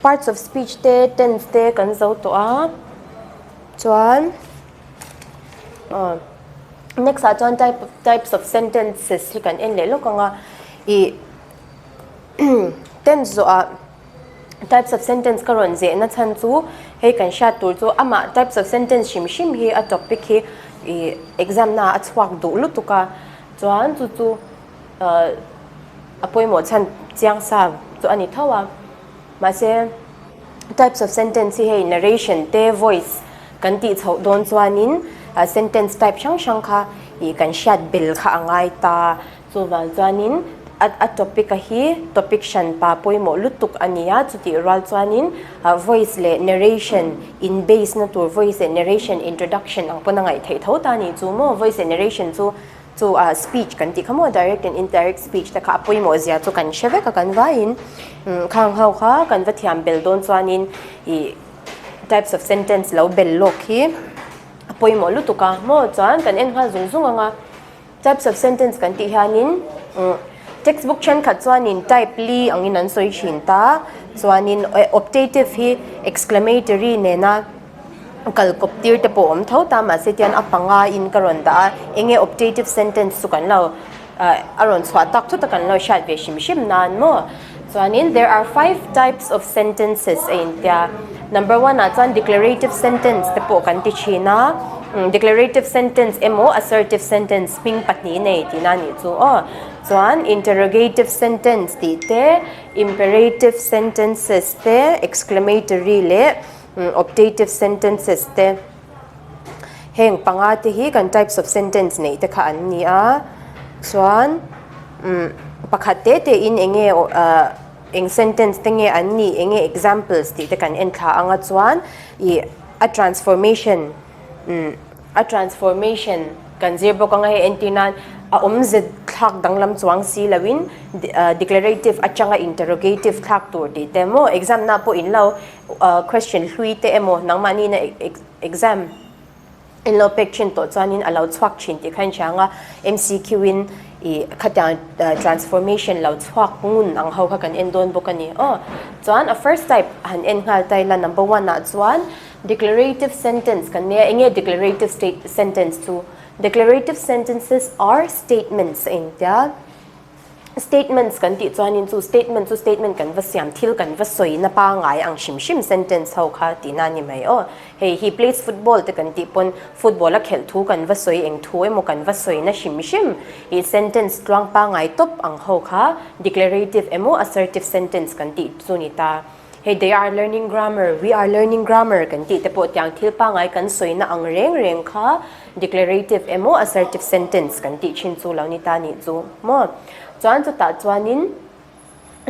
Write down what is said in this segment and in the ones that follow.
Parts of speech te tense te kan zo tawh a chuan aw next ah chuan type types of sentences hi kan en leh lawk ang a ih tense zawh ah types of sentence ka rawn zeh na chhan chu hei kan hriat tur chu amah types of sentence hrim hrim hi a topic hi ih exam na ah a chhuak duh lutuk a chuan chu chu ah a pawimawh chhan chiang sa chu a ni tho a. Mahse, types of sentence hi hei narration te voice kan tih chhoh dawn chuanin sentence type hrang hrang kha ih kan hriat bel kha a ngai ta. Chuvang chuanin a a topic a hi topic hran pa pawimawh lutuk a ni a, chutih rual chuanin voice leh narration in base na tur voice leh narration introduction ang pawn a ngaih theih tho ta a nih chu maw. Voice leh narration chu Chu ah speech kan tih kha maw direct and indirect speech te kha a pawimawh zia chu kan hre vek a kan vaiin khang ho kha kan va thiam bel dawn chuanin ih types of sentence lo bel lawk hi a pawimawh lutuk a maw chuan kan en nghal zung zung ang a types of sentence kan tih hianin textbook thenkhat chuanin type li angin an sawi thin ta chuanin optative hi exclamatory nena. Kal kawp tir te pawh awm tho ta mahse tian a panga in ka rawn dah a, enge optative sentence chu kan lo a rawn chhuah tak thut a kan lo hriat ve hrim hrim nan maw. Chuanin there are five types of sentences a intia, number one ah chuan declarative sentence te pawh kan ti thin a, declarative sentence emaw assertive sentence hming pahnih nei tihna a nih chu aw. Chuan interrogative sentence tih te, imperative sentences te, exclamatory leh Optative sentences te, heng panga te hi kan types of sentence neih te kha an ni a, chuan pakhat te te in eng nge eng sentence te nge an nih, eng nge examples tih te kan en thla ang a chuan ih a transformation A transformation kan zir bawk anga hei entir nan a awmze thlak danglam chuang si loin declarative atanga interrogative thlak tur tih te maw exam na pawh in lo question hlui te emaw nangmahni na exam in lo pek thin tawh chuanin a lo chhuak thin tih kha in hria anga MCQ in ih khatiang transformation lo chhuak ngun ang ho kha kan en dawn bawk a ni aw chuan a first type han en nghal ta ila number one ah chuan Declarative sentence kan nia, enge declarative state sentence chu? Declarative sentences are statements a intia. Statements kan tih chuanin chu statement chu statement kan va siam thil kan va sawi na pangai ang hrim hrim sentence ho kha tihna a ni mai aw. Hei he plays football te kan tih pawn football a khelh thu kan va sawi eng thu emaw kan va sawi na hrim hrim ih sentence tluang pangai tawp ang ho kha declarative emaw assertive sentence kan tih chu ni ta. Hei they are learning grammar, we are learning grammar kan tih te pawh tiang thil pangngai kan sawina ang reng reng kha declarative emaw assertive sentence kan tih thin chu lo ni ta nih chu maw. Chuan chutah chuanin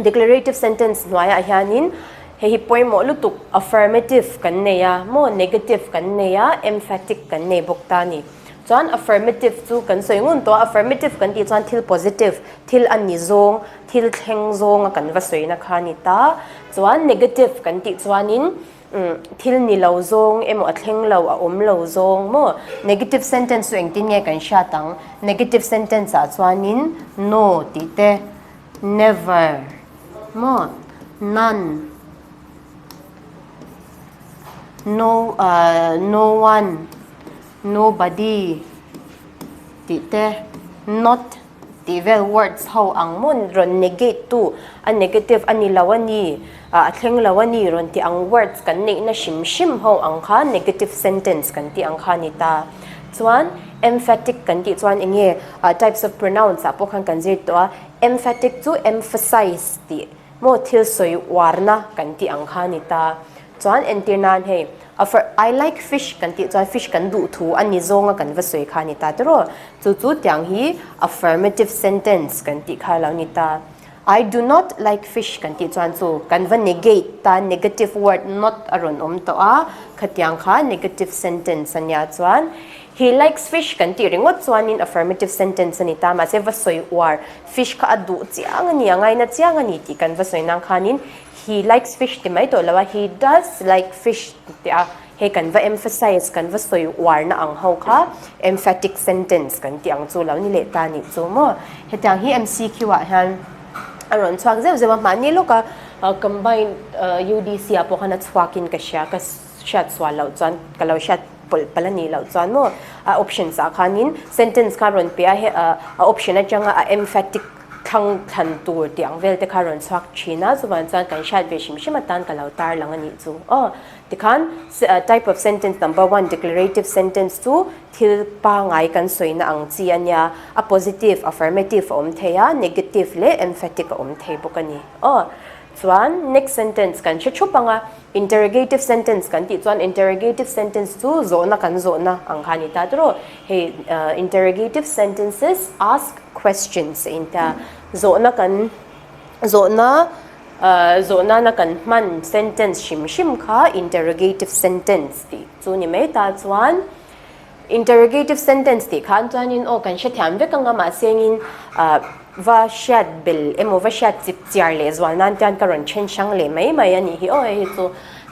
declarative sentence hnuaiah hianin hei hi pawimawh lutuk affirmative kan nei a maw, negative kan nei a, emphatic kan nei bawk ta ni. Chuan affirmative chu kan sawi ngun tawh a, affirmative kan tih chuan thil positive, thil a ni zawng, Thil thleng zawnga kan va sawina kha a ni ta. Chuan negative kan tih chuanin thil ni lo zawng emaw a thleng lo a awm lo zawng maw? Negative sentence chu engtin nge kan hriat ang? Negative sentence ah chuanin no tih te, never maw, none, no no one, nobody tih te, not. Tih vel words ho ang maw rawn negate tu a negative a ni lo a ni, a thleng lo a ni rawn tih ang words kan neihna hrim hrim ho ang kha negative sentence kan tih ang kha a ni ta. Chuan emphatic kan tih chuan eng nge types of pronouns ah pawh khan kan zir tawh a, emphatic chu emphasize tih maw thil sawi uarna kan tih ang kha a ni ta. Chuan entir nan hei a fir I like fish kan tih chuan fish kan duh thu a ni zawnga kan va sawi kha a ni ta tiraw. Chu chu tiang hi affirmative sentence kan tih kha lo ni ta. I do not like fish kan tih chuan chu kan va negate ta negative word not a rawn awm tawh a, khatiang kha negative sentence a nia chuan he likes fish kan tih ringawt chuanin affirmative sentence a ni ta mahse va sawi uar fish kha a duh chiang a ni a ngaina chiang a ni tih kan va sawi nang khanin He likes fish ti mai tawh lo a, he does like fish ti a, hei kan va emphasize, kan va sawi uarna ang ho kha emphatic sentence kan tih ang chu lo ni leh ta nih chu maw. Hetiang hi MCQ ah hian a rawn chhuak zeuh zeuh a, mahni lawka Combined UDC ah pawh khan a chhuakin ka hria, ka hriat sual loh chuan ka lo hriat pawlh palh a nih loh chuan maw a options ah khanin sentence kha rawn pe a, he a option atanga a emphatic thlang thlan tur tih ang vel te kha rawn chhuak thin a, chuvang chuan kan hriat ve hrim hrim atan ka lo tarlang a nih chu aw. Tikhan type of sentence number one declarative sentence chu thil pangai kan sawina ang chi a nia, a positive, affirmative a awm thei a, negative leh emphatic a awm thei bawk a ni aw. Chuan next sentence kan hre thup ang a, interrogative sentence kan tih chuan interrogative sentence chu zawhna kan zawhna ang kha a ni ta tawh. Hei interrogative sentences ask questions a intia, zawhna kan zawhna zawhna na kan hman sentence hrim hrim kha interrogative sentence tih chu ni mai ta chuan. Interrogative sentence tih khan chuanin aw kan hrethiam vek anga mahse engin va hriat bel emaw va hriat chip chiar leh zual nan tian ka rawn then hrang leh mai mai a nih hi aw hei hi chu.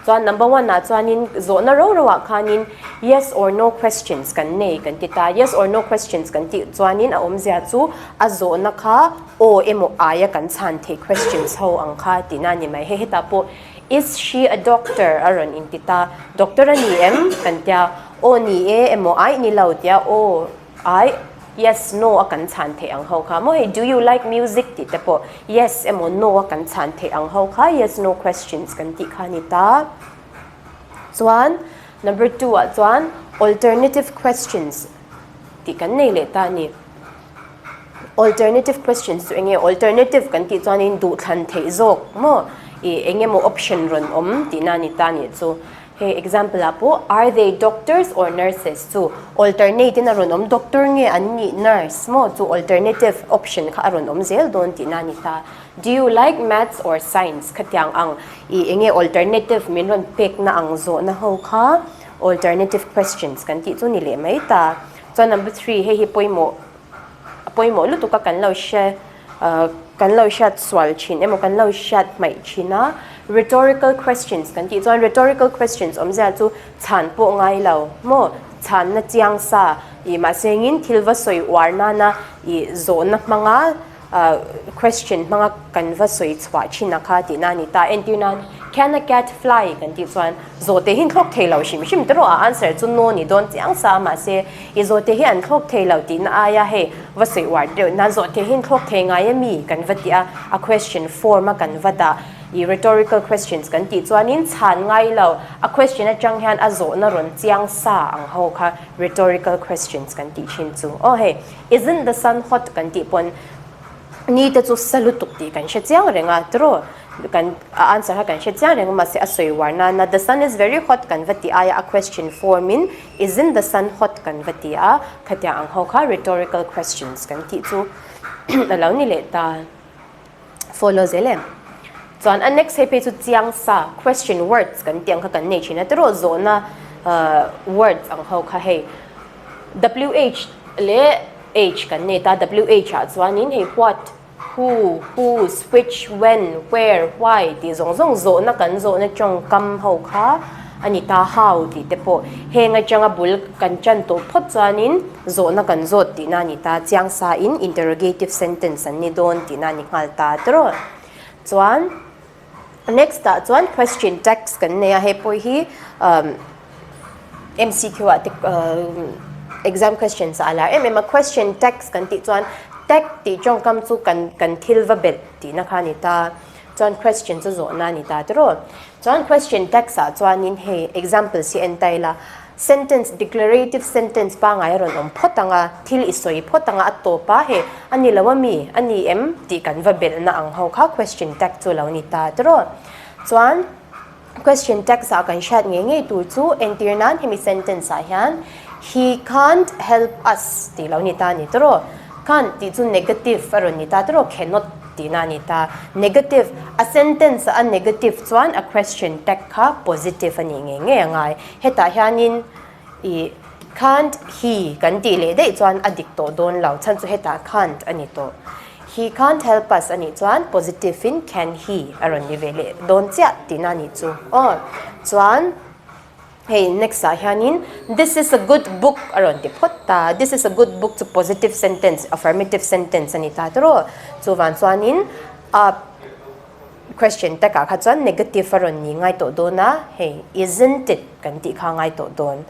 Chuan number one ah chuanin zawhna ro ro ah khanin yes or no questions kan nei kan ti ta. Yes or no questions kan tih chuanin a awmzia chu a zawhna kha aw emaw aia kan chhan theih questions ho ang kha tihna a ni mai. Hei hetah pawh Is she a doctor? a rawn inti ta. Doctor a ni em? kan tia. Aw ni e emaw aih ni lo tia aw aih yes no a kan chhan theih ang ho kha maw hei do you like music tih te pawh yes emaw no a kan chhan theih ang ho kha yes no questions kan tih kha a ni ta. Chuan number 2 ah chuan alternative questions tih kan nei leh ta a ni. Alternative questions chu enge alternative kan tih chuanin duhthlan theih zawk maw ih eng emaw option rawn awm tihna a ni ta nih chu. Hei example ah pawh are they doctors or nurses chu alternate in a rawn awm doctor nge an nih nurse maw chu alternative option kha a rawn awm zel dawn tihna a ni ta. Do you like maths or science khatiang ang ih enge alternative min rawn pekna ang zawhna ho kha alternative questions kan tih chu ni leh mai ta. Chuan number 3 hei hi pawimawh a pawimawh lutuk a kan lo hre kan lo hriat sual thin emaw kan lo hriat hmaih thin a rhetorical questions kan tih chuan rhetorical questions awmzia chu chhan pawh ngai lo maw chhanna chiang sa ih mahse engin thil va sawi uar nana ih zawhna hmanga question hmanga kan va sawi chhuah thin a kha tihna a ni ta. Entir nan can a cat fly kan tih chuan zawhte hi an thlawk thei lo hrim hrim tawh a answer chu no ni dawn chiang sa a mahse i zawhte hi an thlawk thei lo tihna aia hei va sawi uar deuh nan zawhte hi an thlawk thei ngai ami kan va tih a a question form a kan va dah i rhetorical questions kan tih chuanin chhan ngai lo a question atang hian a zawhna rawn chiang sa ang ho kha rhetorical questions kan tih thin chu aw hei Isn't the sun hot kan tih pawn ni te chu sa lutuk tih kan hre chiang reng a tiraw kan a answer kha kan hre chiang reng a mahse a sawi uar nana the sun is very hot kan va ti aia a question form in isn't the sun hot kan va ti a khatiang ang ho kha rhetorical questions kan tih chu a lo ni leh ta. Follow zel em? Chuan a next hei phei chu chiang sa question words kan tih ang kha kan nei thin a tiraw zawhna words ang ho kha hei WH leh H kan nei ta WH ah chuanin hei what, who, whose, which, when, where, why tih zawng zawng zawhna kan zawhna tawngkam ho kha a ni ta how tih te pawh heng atanga bul kan tan tawh phawt chuanin Zawhna kan zawt tihna a ni ta, chiang sain interrogative sentence an ni dawn tihna a ni nghal ta tawh. Chuan next ah chuan question tags kan nei a, hei pawh hi MCQ ah te exam questions ah a lar em em a. Question tags kan tih chuan tag tih tawngkam chu kan kan thil va belh tihna kha a ni ta. Chuan question chu zawhna a ni ta tawh. Chuan question tags ah chuanin hei examples hi en ta ila. Sentence, declarative sentence pangai a rawn awm phawt ang a, thil i sawi phawt ang a, a tawp a, hei a ni lo a mi, a ni em tih kan va belhna ang ho kha question tag chu lo ni ta tawh. Chuan question tags ah kan hriat ngei ngei tur chu entir nan hemi sentence ah hian he can't help us tih lo ni ta a ni tawh. Can't tih chu negative a rawn ni ta tawh, cannot tihna a ni ta. Negative, a sentence a negative chuan a question tag kha positive a nih ngei ngei a ngai. Hetah hianin ih can't he kan tih leh daih chuan a dik tawh dawn lo, chhan chu hetah can't a ni tawh. He can't help us a nih chuan positive in can he a rawn ni ve leh dawn chiah tihna a nih chu aw. Chuan hei next ah hianin this is a good book a rawn ti phawt ta, this is a good book chu positive sentence, affirmative sentence a ni ta tawh. Chuvang chuanin a. Question takah kha chuan negative a rawn ni ngai tawh dawn a, hei isn't it kan tih kha ngai tawh dawn.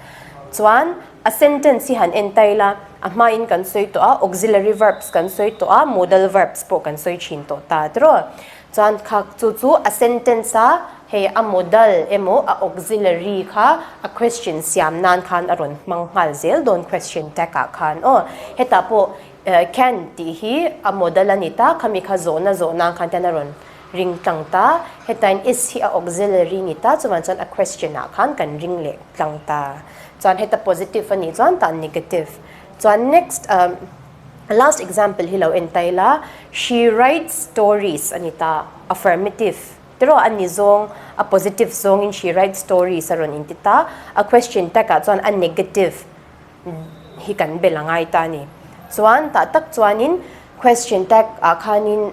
Chuan a sentence hi han en ta ila, a hmain kan sawi tawh a, auxiliary verbs kan sawi tawh a, modal verbs pawh kan sawi thin tawh ta tiraw. Chuan kha chu chu a sentence a hei a modal emaw a auxiliary kha a question siam nan khan a rawn hmang nghal zel dawn question tag ah khan aw. Hetah pawh Can tih hi a modal a ni ta, khami kha zawhna zawh nan khan hian a rawn ring tlang ta. Hetain is hi a auxiliary ni ta, chuvang chuan a question ah khan kan ring leh tlang ta. Chuan heta positive a nih chuan tah negative. Chuan next last example hi lo en ta ila, she writes stories a ni ta, affirmative tiraw a ni zawng, a positive zawngin she writes stories a rawn inti ta, a question tag ah chuan a negative. hi kan bel a ngai ta a ni. Chuan tah tak chuanin question tag ah khanin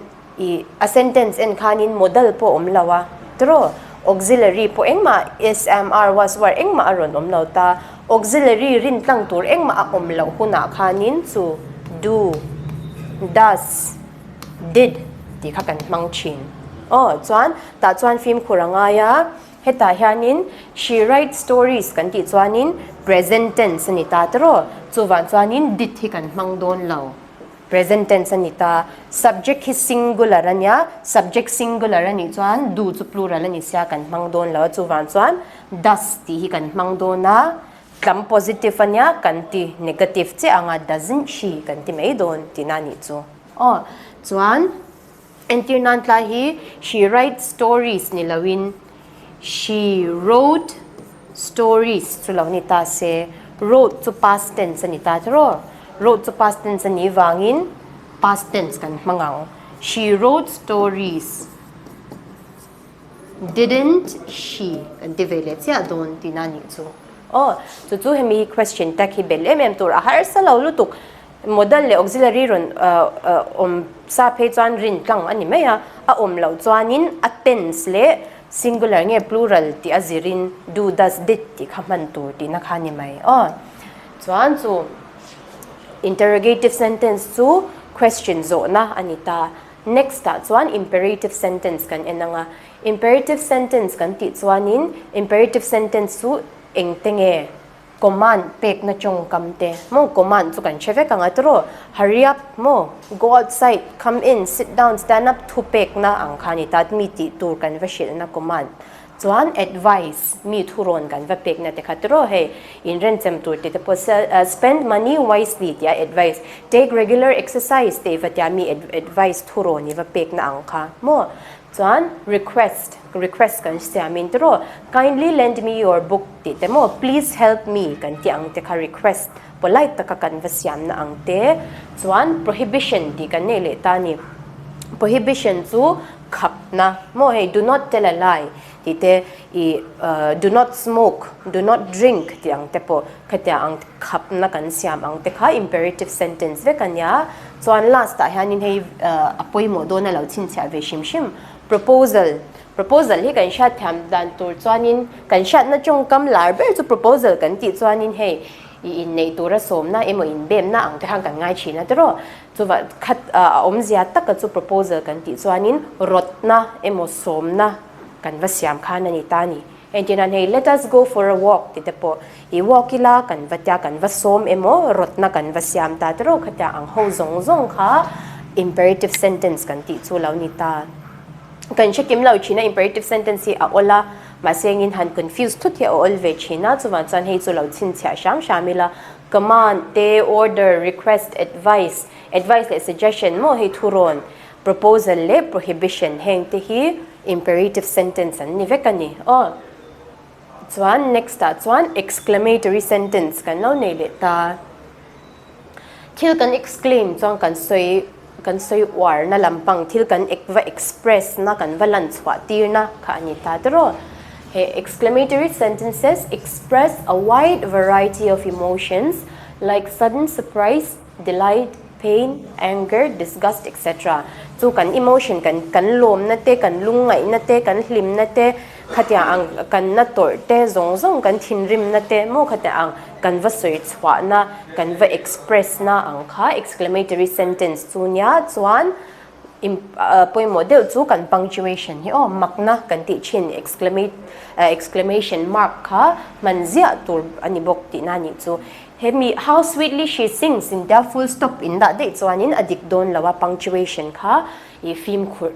ih a sentence en khanin modal pawh a awm lo a tiraw auxiliary pawh engmah is, am, are, was, were engmah a rawn awm lo ta. Auxiliary rin tlang tur engmah a awm loh hunah khanin chu do, does, did tih kha kan hmang thin. Aw chuan tah chuan fimkhur a ngai a. Hetah hianin she writes stories kan tih chuanin present tense a ni ta tiraw? Chuvang chuanin did hi kan hmang dawn lo. Present tense a ni ta. Subject hi singular a nia, subject singular a nih chuan do chu plural a ni sia kan hmang dawn lo a, chuvang chuan does tih hi kan hmang dawn a, tlam positive a nia kan ti negative chiah ang a, doesn't she kan ti mai dawn tihna a nih chu. Aw chuan. Entir nan tlai hi she writes stories ni loin she wrote stories chu lo ni ta se, wrote chu past tense a ni ta tiraw? Wrote chu past tense a nih vangin past tense kan hmang ang. She wrote stories, didn't she kan ti ve leh chiah dawn tihna a nih chu. Aw, chu chu hemi hi question tag hi bel em em tur a harsa lo lutuk. Modal leh auxiliary rawn awm sa phei chuan rin tlang a ni mai a, a awm loh chuanin a tense leh singular nge plural tih a zirin do, does, did tih kha hman tur tihna kha a ni mai aw. Chuan chu interrogative sentence chu question zawhna a ni ta. Next ah chuan imperative sentence kan en ang a, imperative sentence kan tih chuanin imperative sentence chu engte nge? Command pekna tawngkam te maw command chu kan hre vek ang a tiraw hurry up maw go outside come in sit down stand up thu pekna ang kha a ni ta mi tih tur kan va hrilhna command chuan advice mi thurawn kan va pekna te kha tiraw hei inrenchem tur tih te pawh spend money wisely tih a advice take regular exercise tih va tia mi advice thurawn i va pekna ang kha maw Chuan request, request kan siamin tiraw, kindly lend me your book tih te maw, please help me kan tih ang te kha request polite taka kan va siamna ang te. Chuan prohibition tih kan nei leh ta a ni. Prohibition chu khapna maw hei do not tell a lie tih te ih do not smoke, do not drink tih ang te pawh khatiang ang khapna kan siam ang te kha imperative sentence vek a nia. Chuan last ah hianin hei a pawimawh dawn a lo chhinchhiah ve hrim hrim. Proposal, Proposal hi kan hriat thiam dan tur chuanin kan hriatna tawngkam lar ber chu proposal kan tih chuanin hei i inneih tura sawmna emaw inbemna ang te khan kan ngai thin a tiraw. Chuvah khat a awmzia taka chu proposal kan tih chuanin rawtna emaw sawmna kan va siam khan a ni ta a ni. Engtin an hei let us go for a walk ti te pawh i walk ila kan va tia kan va sawm emaw rawtna kan va siam ta tiraw khatia ang ho zawng zawng kha imperative sentence kan tih chu lo ni ta. Kan hre kim lo thin a imperative sentence hi a awl a mahse engin han confuse thut hi a awl ve thin a chuvang chuan hei chu lo chhinchhiah hram hram ila command te order request advice advice leh suggestion maw hei thurawn proposal leh prohibition heng te hi Imperative sentence an ni vek a ni aw. Chuan next ah chuan exclamatory sentence kan lo nei leh ta. Thil kan exclaim chuan kan sawi kan sawi uarna lampang thil kan va express na kan va lan chhuah tirna kha a ni ta tiraw. He exclamatory sentences express a wide variety of emotions like sudden surprise, delight, pain, anger, disgust etc. Chu kan emotion kan kan lawmna te, kan lungngaihna te, kan hlimna te, khatiang ang kan na tawrh te zawng zawng kan thinrimna te maw khatiang ang kan va sawi chhuahna, kan va express na ang kha exclamatory sentence chu nia chuan. Pawimawh deuh chu kan punctuation hi aw, makna kan tih thin exclamation mark kha hman ziah tur a ni bawk tihna a nih chu. Hemi how sweetly she sings in tia full stop in dah daih chuanin a dik dawn lo a, punctuation kha i fimkhur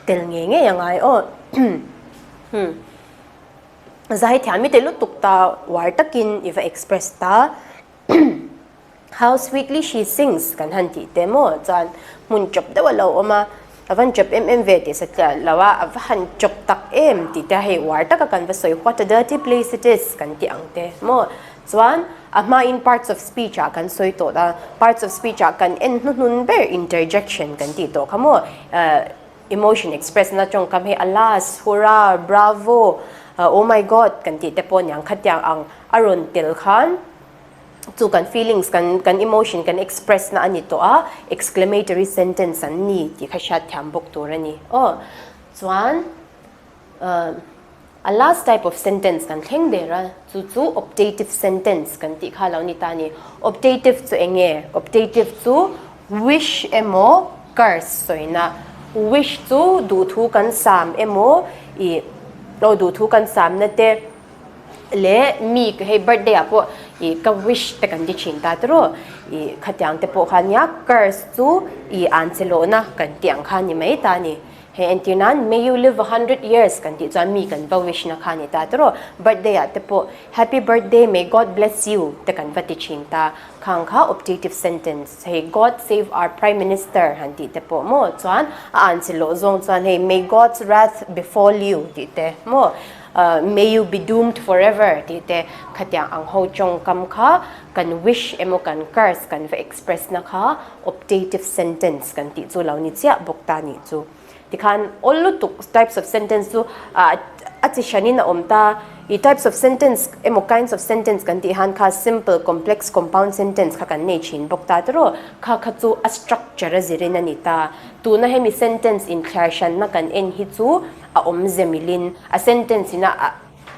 tel ngei ngei a ngai aw. Zaithiam i ti lutuk ta uar takin i va express ta. How sweetly she sings kan han tih te maw chuan hmun chawp deuh a lo awm a, a van chawp em em ve tih satliah lo a, a va han chawp tak em tih te hei uar taka kan va sawi what a dirty place it is kan tih ang te maw chuan a hmain parts of speech ah kan sawi tawh a, parts of speech ah kan en hnuhnun ber interjection kan tih tawh kha maw emotion express na tawngkam hi alas, hurrah, bravo, oh my god kan tih te pawh niang khatiang ang a rawn tel khan. Chu kan feelings, kan kan emotion kan express na a ni tawh a, exclamatory sentence an ni tih kha hriat thiam bawk tur a ni. Aw chuan a last type of sentence kan thleng der a, chu chu optative sentence kan tih kha lo ni ta a ni. Optative chu eng nge? Optative chu wish emaw curse sawina, wish chu duhthu kan sam emaw ih aw duhthu kan samna te, leh mi hei birthday ah pawh ih ka wish te kan ti thin ta tiraw ih khatiang te pawh kha nia curse chu ih an che lawhna kan tih ang kha ni mai ta a ni hei entir nan may you live a hundred years kan tih chuan mi kan va wish na kha ni ta tiraw birthday ah te pawh happy birthday may God bless you te kan va ti thin ta khang kha optative sentence hei God save our prime minister han tih te pawh maw chuan a an che lawh zawng chuan hei may God's wrath befall you tih te maw May you be doomed forever tih te khatiang ang ho tawngkam kha kan wish emaw kan curse kan va express na kha optative sentence kan tih chu lo ni chiah bawk ta nih chu. Tikhan awl lutuk types of sentence chu a chi hranin a awm ta. I types of sentence emaw kinds of sentence kan tih han kha simple, complex, compound sentence kha kan nei thin bawk ta tiraw. Kha kha chu a structure a zirin a ni ta. Tuna hemi sentence inthliar hranna kan en hi chu a awmze milin a sentence ina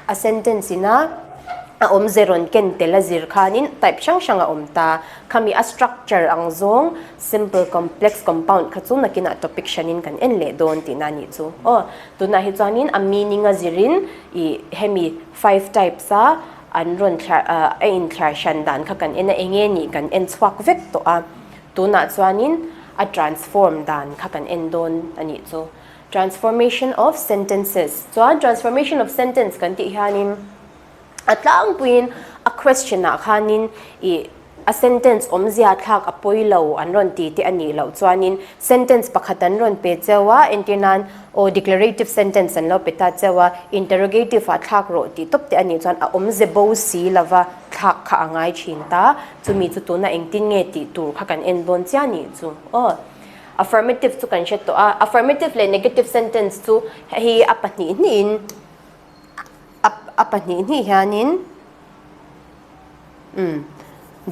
a sentence ina a awmze rawn ken tel a zir khanin type hrang hrang a awm ta. Khami a structure ang zawng simple, complex, compound kha chu nakinah topic hranin kan en leh dawn tihna a nih chu. Aw, tunah hi chuanin a meaning a zirin ih hemi five types a an rawn thliar a inthliar hran dan kha kan en a, enge nih kan en chhuak vek tawh a. Tunah chuanin a transform dan kha kan en dawn a nih chu. Transformation of sentences chuan transformation of sentence kan tih hianin a tlangpuiin a question ah khanin ih a sentence awmzia thlak a pawi lo an rawn ti te a nih loh chuanin sentence pakhat an rawn pe cheu a, entir nan aw declarative sentence an lo pe ta cheu a, interrogative ah thlak rawh tih tawp te a nih chuan a awmze bo si lova thlak kha a ngai thin ta, chumi chu tuna engtin nge tih tur kha kan en dawn chiah nih chu aw. Affirmative chu kan hre tawh a, affirmative leh negative sentence chu hei a pahnih hnihin a a pahnih hnih hianin umm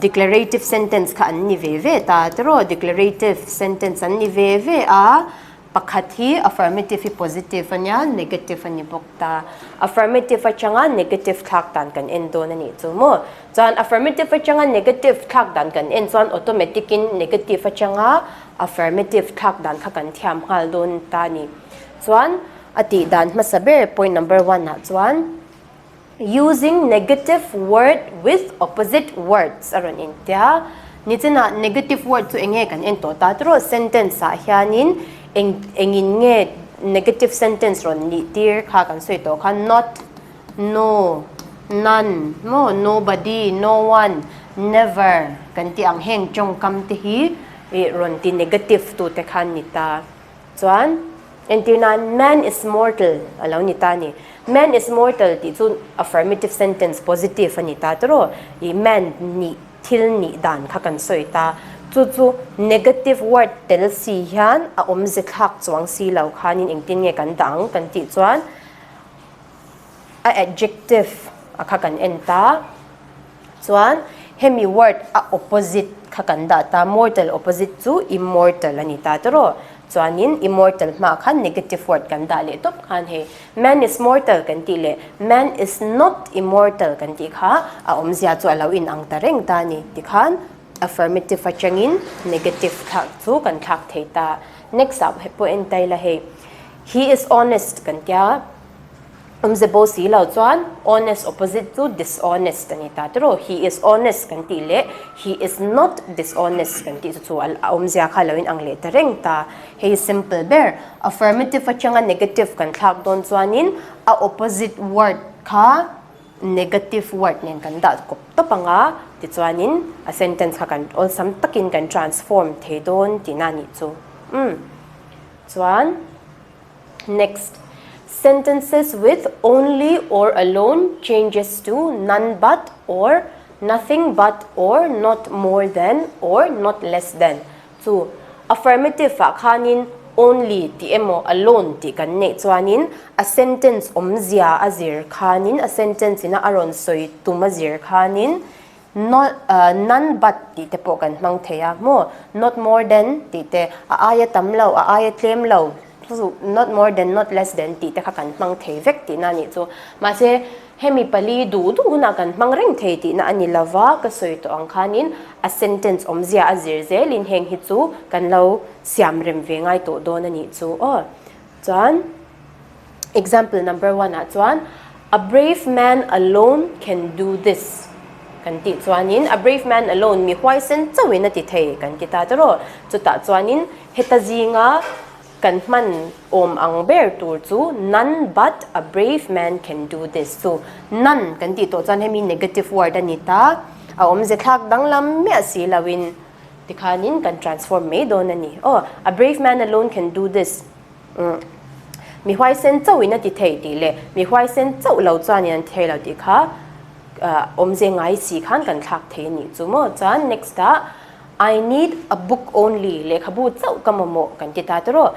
declarative sentence kha an ni ve ve ta tiraw declarative sentence an ni ve ve a, pakhat hi affirmative hi positive a nia negative a ni bawk ta, affirmative atanga negative thlak dan kan en dawn a nih chu maw. Chuan affirmative atanga negative thlak dan kan en chuan automatic in negative atanga affirmative thlak dan kha kan thiam nghal dawn ta a ni. Chuan a tih dan hmasa ber point number one ah chuan using negative word with opposite words a rawn intia. Nichinah negative word chu enge kan en tawh ta tiraw sentence ah hianin eng engin nge negative sentence rawn nih tir kha kan sawi tawh kha not No, none, maw, nobody, no one, never kan tih ang heng tawngkam te hi ih rawn ti negative tu te khan ni ta. Chuan entir nan man is mortal a lo ni ta a ni. Man is mortal tih chu affirmative sentence positive a ni ta tiraw ih man nih thil nih dan kha kan sawi ta. Chu chu negative word tel si hian a awmze thlak chuang si lo khanin engtin nge kan dah ang kan tih chuan A adjective a kha kan en ta. Chuan hemi word a opposite kha kan dah ta, mortal opposite chu immortal a ni ta tiraw. Chuanin immortal hmaah khan negative word kan dah leh tawp khan hei man is mortal kan tih leh man is not immortal kan tih kha a awmzia chu a lo inang ta reng ta a ni tikhan. Affirmative atangin negative thlak chu kan thlak thei ta. Next ah pawh en ta ila hei, He is honest kan tia, awmze bo si lo chuan honest opposite chu dishonest a ni ta tiraw. He is honest kan tih leh he is not dishonest kan tih chu chu a awmzia kha lo inang leh ta reng ta. Hei simple ber, affirmative atanga negative kan thlak dawn chuanin a opposite word kha negative word nen kan dah kawp tawp ang a, tichuanin a sentence kha kan awlsam takin kan transform thei dawn tihna a nih chu. Umm. Chuan next, sentences with only or alone changes to none but or nothing but or not more than or not less than. Chu affirmative ah khanin only tih emaw alone tih kan neih chuanin a sentence awmzia a zir khanin a sentence ina a rawn sawi tum a zir khanin not none but tih te pawh kan hmang thei a maw not more than tih te a aia tam lo a aia tlem lo not more than not less than tih te kha kan hmang thei vek tihna a nih chu mahse Hemi pali duh duh hunah kan hmang reng thei tihna a ni lova, ka sawi tawh ang khanin a sentence awmzia a zir zelin heng hi chu kan lo siam rem ve ngai tawh dawn a nih chu aw. Chuan example number one ah chuan a brave man alone can do this kan tih chuanin a brave man alone mi huaisen chauhin a ti thei kan ti ta tawh chutah chuanin heta zinga Kan hman awm ang ber tur chu none but a brave man can do this chu none kan tih tawh chuan hemi negative word a ni ta, a awmze thlak danglam miah si loin tikhanin kan transform mai dawn a ni. Aw, a brave man alone can do this umm mi huaisen chauhin a ti thei tih leh mi huaisen chauh lo chuanin an ti thei lo tih kha awmze ngai si khan kan thlak thei a nih chu maw. Chuan next ah I need a book only, lehkhabu chauh ka mamawh kan ti ta tawh.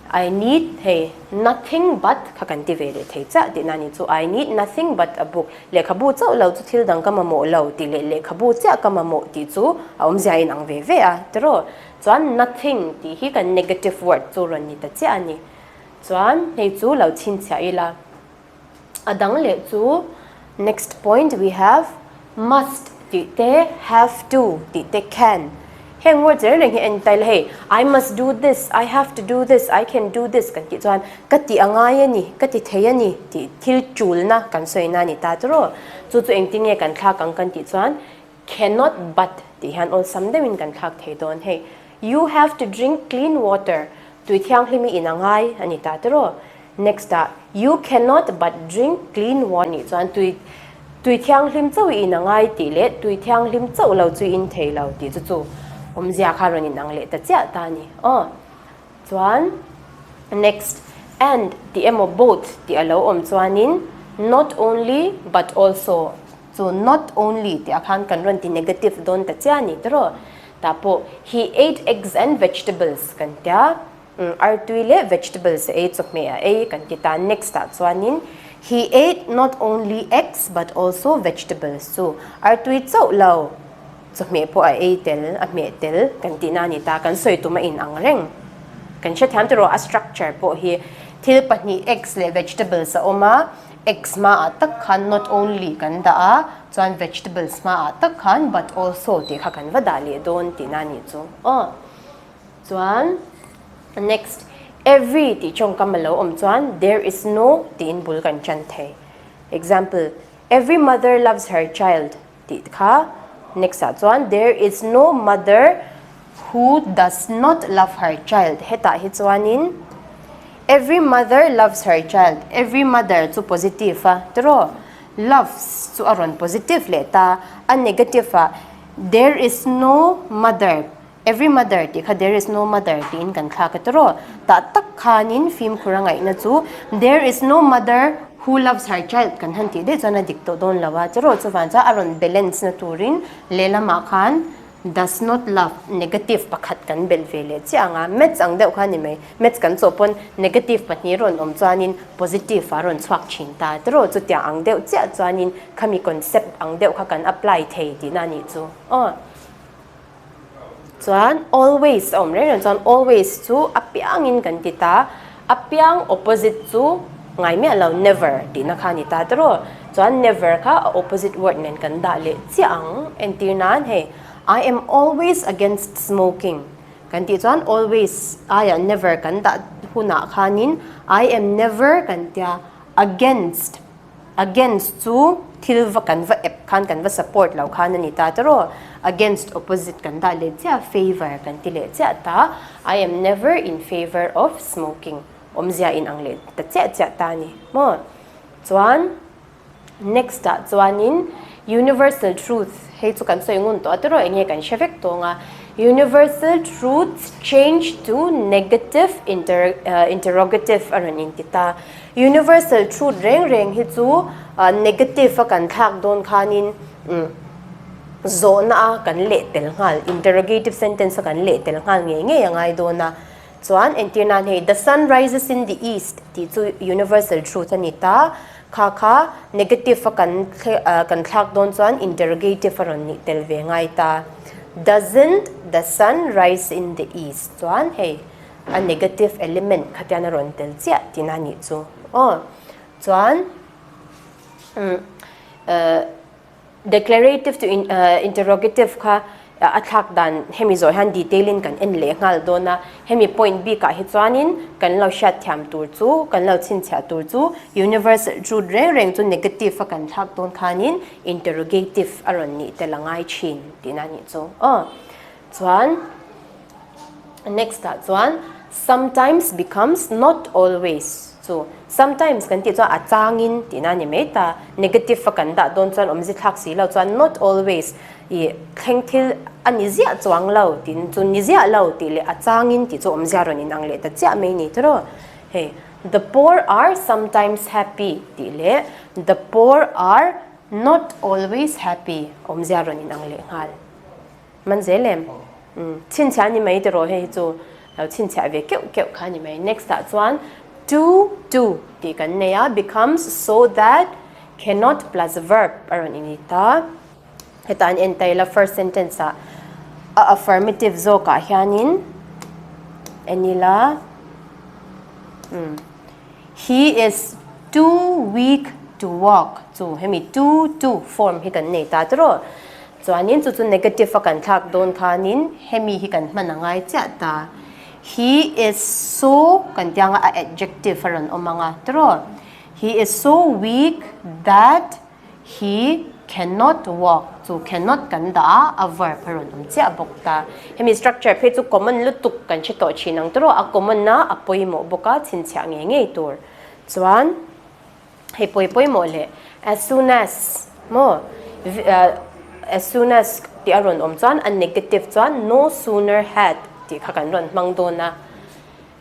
I need hei nothing but kha kan ti ve leh thei chiah tihna a ni chu. I need nothing but a book, lehkhabu chauh lo chu thil dang ka mamawh lo tih leh lehkhabu chiah ka mamawh tih chu a awmzia a inang ve ve a tawh. Chuan nothing tih hi kan negative word chu rawn ni ta chiah a ni. Chuan hei chu lo chhinchhiah ila. A dang leh chu next point we have must tih te have to tih te can heng words reng reng hi en ta ila hei I must do this, I have to do this, I can do this kan tih chuan ka tih a ngai a ni, ka ti thei a ni tih thil tulna kan sawina a ni ta tawrh. Chu chu engtin nge kan thlak ang kan tih chuan Cannot but tih hian awlsam deuhin kan thlak thei dawn hei. You have to drink clean water, tui thianghlim i in a ngai a ni ta tiraw. Next ah, you cannot but drink clean water nih chuan tui tui thianghlim chauh i in a ngai tih leh tui thianghlim chauh lo chu i in thei lo tih chu chu awmzia kha rawn inang leh ta chiah ta a ni. Aw. Chuan next and tih emaw both tih a lo awm chuanin not only but also chu not only tih ah khan kan rawn ti negative dawn ta chiah a ni tiraw. Tah pawh he ate eggs and vegetables kan tia artui leh vegetables a ei chawhmeh a ei kan ti ta. Next ah chuanin he ate not only eggs but also vegetables chu artui chauh lo. Chawhmeh pawh a ei tel, a hmeh tel kan tihna a ni ta. Kan sawi tum a in ang reng. Kan hrethiam tiraw a structure pawh hi thil pahnih eggs leh vegetables a awm a, eggs hmaah tak khan not only kan dah a, chuan vegetables hmaah tak khan but also tih kha kan va dah leh dawn tihna a nih chu. Aw. Chuan next every tih tawngkam a lo awm chuan there is no tiin bul kan tan thei. Example, every mother loves her child. Tih kha next ah chuan there is no mother who does not love her child hetah hi chuanin every mother loves her child every mother chu positive a tiraw loves chu a rawn positive leh ta a negative ah there is no mother Every mother tih kha there is no mother tiin kan thlak a tawrh aw. Tah tak khanin fimkhur a ngaihna chu there is no mother who loves her child kan han tih daih chuan a dik tawh dawn lo a tawrh aw. Chuvang chuan a rawn balance na turin lehlamah khan does not love negative pakhat kan belh ve leh chiah ang a. Maths ang deuh kha a ni mai. Maths kan chawh pawn negative pahnih rawn awm chuanin positive a rawn chhuak thin ta tawrh aw. Chutiang ang deuh chiah chuanin khami concept ang deuh kha kan apply thei tihna a nih chu aw. Chuan always a awm reng reng chuan always chu a piangin kan ti ta, a piang opposite chu ngai miah lo never tihna kha a ni ta tiraw. Chuan never kha a opposite word nen kan dah leh chiah ang. Entir nan hei. I am always against smoking kan tih chuan always aiah never kan dah hunah khanin I am never kan tia against against chu thil va kan va ep khan kan va support lo khan a ni ta tawrh against opposite kan dah leh chiah favour kan ti leh chiah ta I am never in favour of smoking awmzia inang leh ta chiah chiah ta a ni maw chuan. Next ah chuanin Universal Truth hei chu kan sawi ngun tawh a tiraw eng nge kan hre vek tawng a, Universal Truths change to negative interrogative a rawn inti ta. Universal Truth reng reng hi chu negative a kan thlak dawn khanin zawhna a kan leh tel nghal, interrogative sentence a kan leh tel nghal ngei ngei a ngai dawn a. Chuan entir nan hei The sun rises in the east tih chu universal truth a ni ta. Kha kha negative a kan kan thlak dawn chuan interrogative a rawn nih tel ve ngai ta. Doesn't the sun rise in the east chuan hei a negative element khatian a rawn tel chiah tihna a nih chu aw. Chuan umm Declarative to interrogative kha a thlak dan hemi zawh hian detail in kan en leh nghal dawn a, hemi point bik ah hi chuanin kan lo hriat thiam tur chu, kan lo chhinchhiah tur chu universal truth reng reng chu negative a kan thlak dawn khanin interrogative a rawn nih tel a ngai thin tihna a nih chu aw. Chuan next ah chuan sometimes becomes not always chu sometimes kan tih chuan a changin tihna a ni mai ta, negative a kan dah dawn chuan awmzi thlak si lo chuan not always ih thleng thil a ni ziah chuang lo tih chu ni ziah lo tih leh a changin tih chu awmzia rawn inang leh ta chiah mai ni tiraw hei the poor are sometimes happy tih leh the poor are not always happy awmzia rawn inang leh nghal. Man zel em? Umm chhinchhiah a ni mai tiraw hei hi chu lo chhinchhiah ve keuh keuh kha a ni mai. Next ah chuan to to tih kan nei a becomes so that cannot plus verb a rawn ini ta. Hetah an en ta ila first sentence ah a affirmative zawk ah hianin en ila umm He is too weak to walk chu hemi too to form hi kan nei ta tiraw. Chuanin chu chu negative a kan thlak dawn khanin hemi hi kan hman a ngai chiah ta. He is so kan tih anga a adjective a rawn awm anga tiraw. He is so weak that He cannot walk chu cannot kan dah a, a verb a rawn awm chiah bawk ta. Hemi structure phei chu common lutuk kan hre tawh thin ang tawrh a, a common a, a pawimawh bawk a, chhinchhiah ngei ngei tur. Chuan hei pawi pawimawh leh as soon as maw as soon as tih a rawn awm chuan a negative chuan no sooner had tih kha kan rawn hmang dawn a.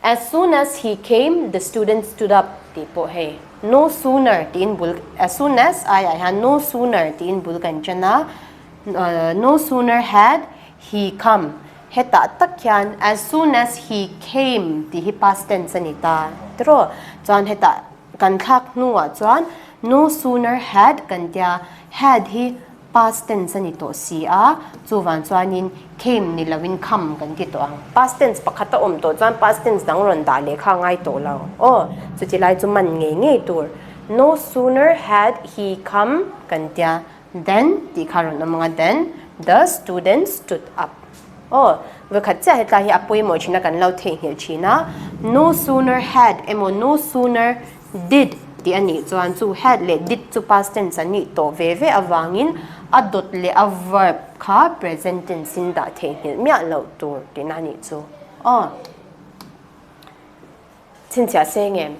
As soon as he came, the students stood up tih pawh hei no sooner tiin bul as soon as aiah hian no sooner tiin bul kan ṭan a, no sooner had he come hetah tak hian as soon as he came tih hi past tense a ni ta tiraw chuan hetah kan thlak hnuah chuan no sooner had kan tia had hi Past tense a ni tawh si a, chuvang chuanin came ni loin come kan ti tawh ang. Past tense pakhat a awm tawh chuan past tense dang rawn dah leh kha a ngai tawh lo. Aw, chuti lai chu man ngei ngei tur. No sooner had he come kan tia, than tih kha rawn awm ang a, than the student stood up. Aw, vawikhat chiah hetlai hi a pawimawh thin a kan lo theihnghilh thin a, no sooner had emaw no sooner Did tih a nih chuan chu had leh did chu past tense an nih tawh ve ve avangin a dawt leh a verb kha present tense in dah theihnghilh miah loh tur tihna a nih chu. Aw. Chhinchhiah se ngem?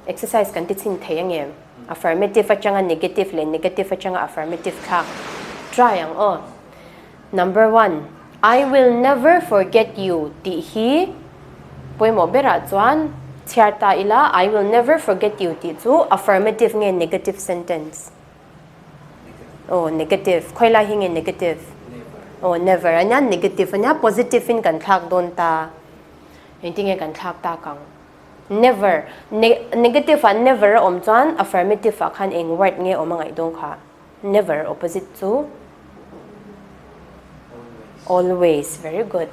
Exercise kan ti chhin thei angem? Affirmative atanga negative leh negative atanga affirmative thlak try ang aw. Number one, I will never forget you tih hi pawimawh berah chuan chhiar ta ila, I will never forget you tih chu affirmative nge negative sentence? Aw, negative. Khawi lai hi nge negative? Aw, never a nia, negative a nia, positive in kan thlak dawn ta. Engtin nge kan thlak tak ang? Never. Negative ah never a awm chuan affirmative ah khan eng word nge awm a ngaih dawn kha? Never opposite chu always. Very good.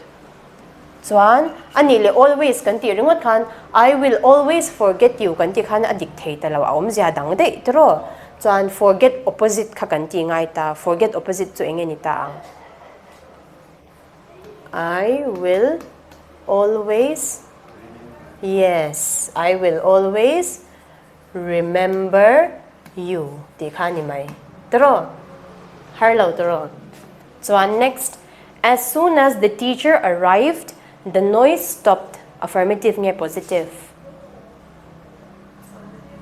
Chuan a nih leh always kan tih ringawt khan I will always forget you kan tih khan a dik thei ta lo a awmzia dang daih tiraw. Chuan forget opposite kha kan tih ngai ta. Forget opposite chu eng nge ni ta ang? I will always yes I will always remember you tih kha a ni mai tawh har lo tawh chuan next as soon as the teacher arrived the noise stopped affirmative nge positive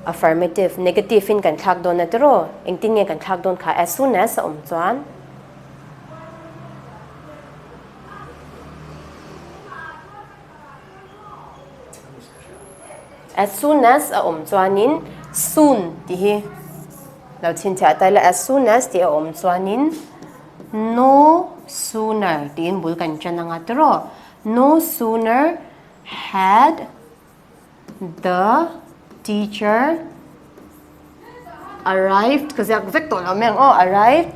affirmative negative in kan thlak dawn a tawh engtin nge kan thlak dawn kha as soon as a awm chuan. As soon as a awm chuanin soon tih hi lo chhinchhiah ta ila as soon as tih a awm chuanin no sooner tiin bul kan ṭan anga tawh no sooner had the teacher arrived ka ziak vek tawh lo mai ang aw arrived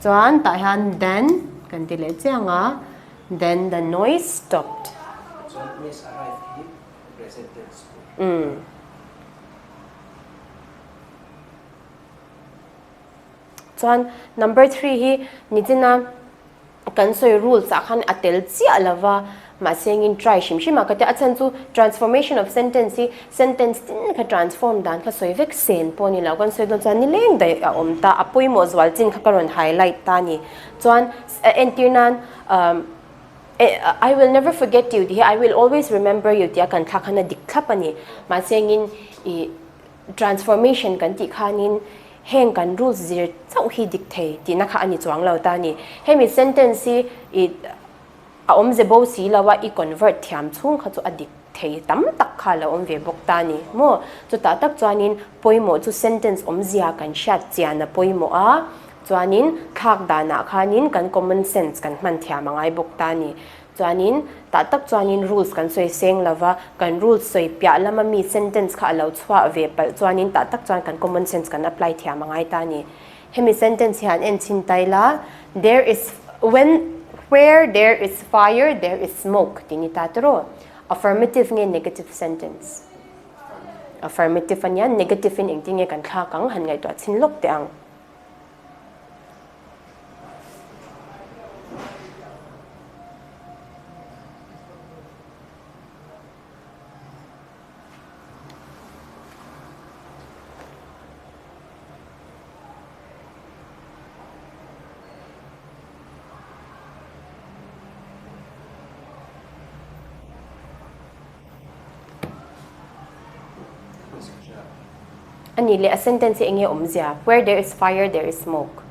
chuan tah hian then kan ti leh chiang a then the noise stopped. Chuan miss arrived hi present tense tur. Umm. Chuan number 3 hi nichina kan sawi rules ah khan a tel chiah lo va, mahse engin try hrim hrim a ka tia, a chhan chu transformation of sentence hi sentence tin kha transform dan kha sawi vek sen pawh a ni lo, kan sawi dawn chuan nileng daih a awm ta, a pawimawh zual chin kha ka rawn highlight ta a ni. Chuan entir nan I will never forget you tih hi I will always remember you tih a kan thlak khan a dik thlap a ni, mahse engin ih Transformation kan tih khanin heng kan rules zir chauh hi dik thei tihna kha a ni chuang lo ta a ni. Hemi sentence hi i a awmze bo si lo a, i convert thiam chhung kha chu a dik thei tam tak kha a lo awm ve bawk ta a ni maw? Chutah tak chuanin pawimawh chu sentence awmzia kan hriat chian a pawimawh a, chuanin thlak danah khanin kan common sense kan hman thiam a ngai bawk ta a ni. Chuanin, tah tak chuanin rules kan sawi seng lo va, kan rules sawi piah lama mi sentence kha a lo chhuah ve palh chuanin tah tak chuan kan common sense kan apply thiam a ngai ta a ni. Hemi sentence hi han en chhin tai la, There is when where there is fire there is smoke tih ni ta tawh. Affirmative nge negative sentence? Affirmative a nia, negative in engtin nge kan thlak ang han ngaihtuah chhin lawk teh ang. A nih leh a sentence hi enge awmzia? Where there is fire there is smoke.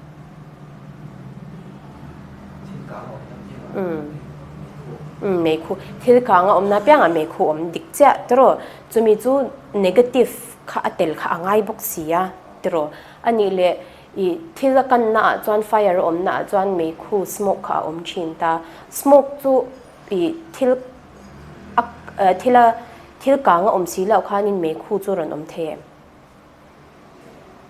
Umm meikhu thil kang a awmna piangah meikhu awm dik chiah tiraw chumi chu negative kha a tel kha a ngai bawk si a tiraw a nih leh ih thil a kanna ah chuan fire a awmna ah chuan meikhu smoke kha a awm thin ta smoke chu ih thil a thil a thil kang a awm si loh khanin meikhu chu rawn awm thei em?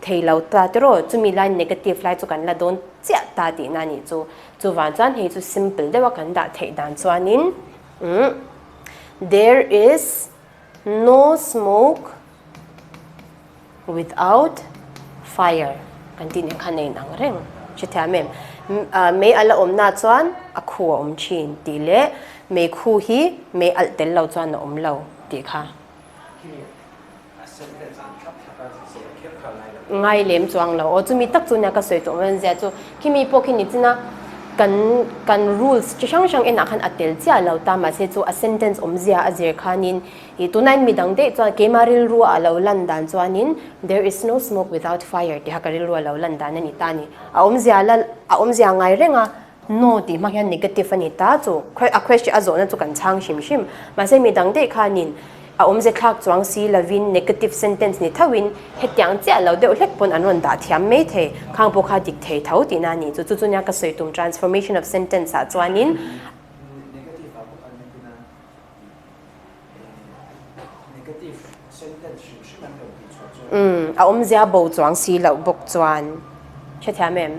Thei lo ta tiraw chumi lai negative lai chu kan la dawn chiah ta tihna a nih chu. Chuvang chuan hei chu simple deuha kan dah theih dan chuanin umm there is no smoke Without fire kan tih nen khan a inang reng hrethiam em? Mei alh a awmna chuan a khu a awm thin tih leh mei khu hi mei alh tel lo chuan a awm lo tih kha. Ngai lem chuang lo. Aw chumi tak chu nia ka sawi tawh mai zia chu khimi pawh khi ni china kan kan rules chi hrang hrang enah khan a tel chiah lo ta mahse chu a sentence awmzia a zir khanin Ih tunai mi dang daih chuan keimah rilru a lo lan dan chuanin there is no smoke without fire tiha ka rilru a lo lan dan a ni ta a ni. A awmzia la a awmzia ngai reng a no tih hmang hian negative a ni ta chu a question a zawhna chu kan chhang hrim hrim. Mahse mi dang daih khanin a awmze thlak chuang si lovin negative sentence ni thoin hetiang chiah lo deuh hlek pawn an rawn dah thiam mai thei. Khang pawh kha dik thei tho tihna a ni chu. Chu chu nia ka sawi tum transformation of sentence ah chuanin. Negative ah bawk an ni tina. Umm a awmzia bo chuang si loh bawk chuan hrethiam em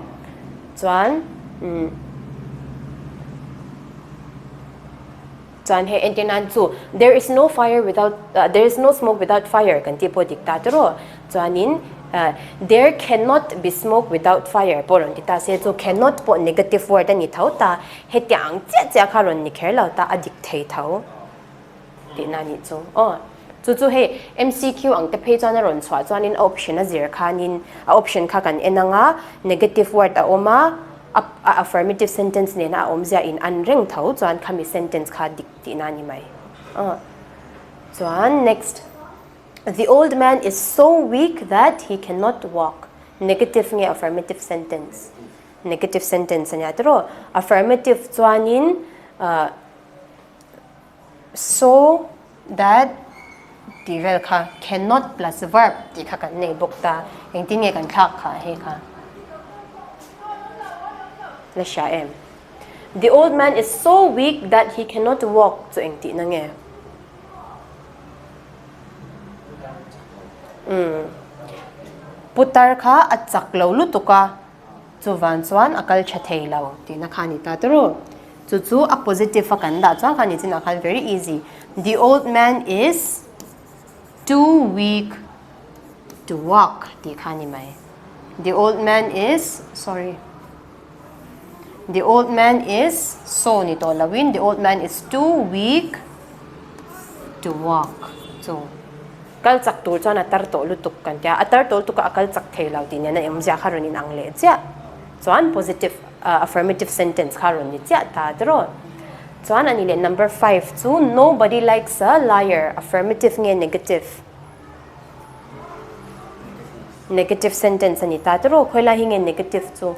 chuan umm chuan hei entir nan chu there is no fire without there is no smoke without fire kan tih pawh dik ta tiraw chuanin. There cannot be smoke without fire pawh rawn ti ta se chu cannot pawh negative word a ni tho ta, hetiang chiah chiah kha rawn ni kher lo ta, a dik thei tho tihna a nih chu. Aw, chu chu hei MCQ ang te phei chuan a rawn chhuah chuanin a option a zir khanin a option kha kan en ang a, negative word a awm a, a affirmative sentence nena a awmzia in an reng tho chuan khami sentence kha dik tihna a ni mai. Aw, chuan next. The old man is so weak that he cannot walk. Negative nge affirmative sentence? Negative sentence a nia tiraw? Affirmative chuanin so that tih vel kha cannot plus verb tih kha kan nei bawk ta. Engtin nge kan thlak kha hei kha? La hria em? The old man is so weak that he cannot walk chu engtihna nge? Umm. Putar kha a chak lo lutuk a, chuvan chuan a kal tha thei lo tihna kha a ni ta tawrh. Chu chu a positive a kan dah chuan kha ni chinah khan very easy. The old man is too weak to walk tih kha a ni mai. The old man is, sorry. The old man is so ni tawh loin the old man is too weak to walk chu kal chak tur chuan a tar tawh lutuk kan tia a tar tawh lutuk a a kal chak thei lo tih nen a awmzia kha rawn inang leh chiah chuan positive affirmative sentence kha rawn ni chiah ta tiraw chuan a ni leh number 5 chu nobody likes a liar affirmative nge negative Negative sentence a ni ta tiraw khawilai hi nge negative chu?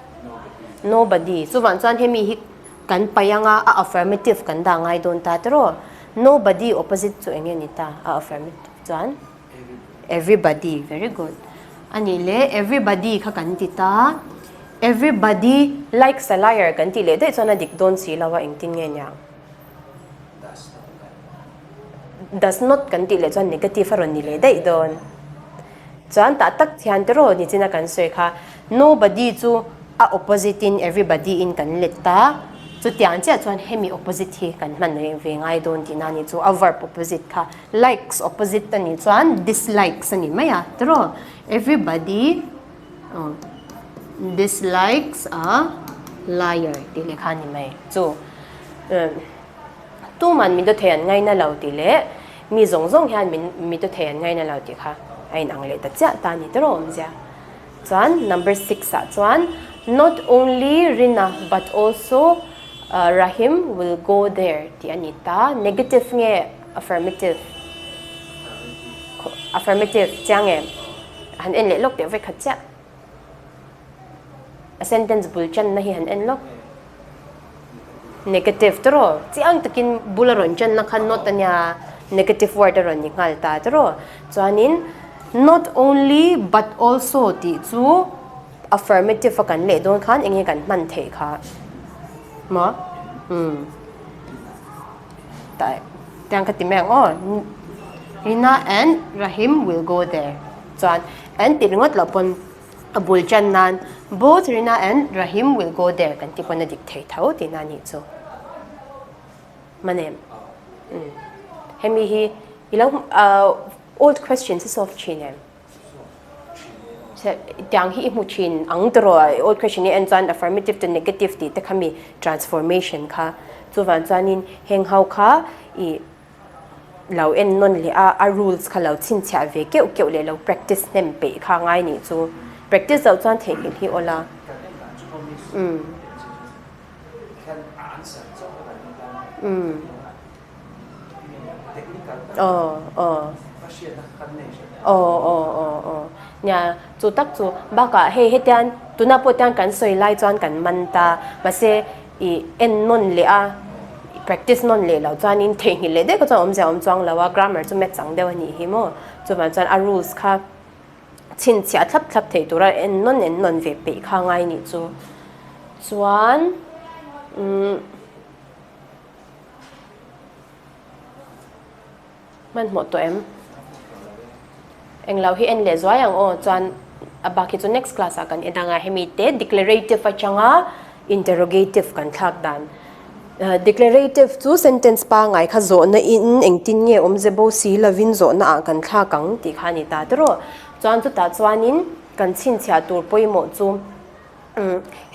Nobody. Chuvang chuan hemi hi kan paih anga a affirmative kan dah ngai dawn ta tiraw? Nobody opposite chu eng nge ni ta a affirmative chuan? Everybody. Very good. A nih leh everybody kha kan ti ta. Everybody likes a liar kan tih leh daih chuan a dik dawn si lo a engtin nge niang? Does not kan tih leh chuan negative a rawn ni leh daih dawn. Chuan tah tak thian te rawh nichin a kan sawi kha nobody chu a opposite in everybody in kan let ta, chutiang chiah chuan hemi opposite hi kan hman reng ve ngai dawn tihna a ni chu a verb opposite kha likes opposite a nih chuan dislikes a ni mai a tiraw everybody dislikes a liar tih leh kha a ni mai chu. Tuman mi dawthei an ngaina lo tih leh mi zawng zawng hian min mi dawthei an ngaina lo tih kha a inang leh ta chiah ta a ni tawrh awmzia. Chuan number 6 ah chuan not only Rina but also Rahim will go there tih a ni ta. Negative nge affirmative? Affirmative chiang em? Han en leh lawk teh vawikhat chiah. A sentence bul channa hi han en lawk. Negative tawrh chiang takin bul a rawn channa kha not a nia, negative word a rawn ni nghal ta tawrh. Chuanin not only but also tih chu affirmative a kan leh dawn khan eng nge kan hman theih kha maw? Umm. Tai tiang ka ti mai ang aw. Rina and Rahim will go there. Chuan and tih ringawt loh pawn a bul tan nan both Rina and Rahim will go there kan ti pawn a dik thei tho tihna a nih chu. Manem. Umm. Hemi hi i lo old questions i solve thin em? Tiang hi i hmu thin ang tawrh old question hi en chuan affirmative to negative tih te kha mi transformation kha chuvang chuanin heng ho kha i lo en nawn leh a, a rules kha lo chhinchhiah ve keuh keuh leh lo practice hnem peih kha ngai nih chu. Practice loh chuan theihnghilh hi awl a. Umm. Umm. Aw aw. Aw aw aw aw. Nia chu tak chu bakah hei hetian tunah pawh tian kan sawi lai chuan kan man ta mahse I en nawn leh a, i practice nawn leh loh chuanin theihnghilh leh daih kha chuan awmzia a awm chuang lo a, grammar chu maths ang deuh a nih hi maw? Chuvang chuan a rules kha chhinchhiah thlap thlap theih tura en nawn en nawn ve peih kha ngai nih chu. Chuan umm. Hmanhmawh tawh em? Englo hi en leh zuai ang aw, chuan a bak hi chu next class ah kan en ang a, hemi te declarative atanga interrogative kan thlak dan. Declarative chu sentence pangngai kha zawhna in engtin nge awmze bo si lovin zawhna ah kan thlak ang tih kha a ni ta tawrh. Chuan chutah chuanin. kan chhinchhiah tur pawimawh chu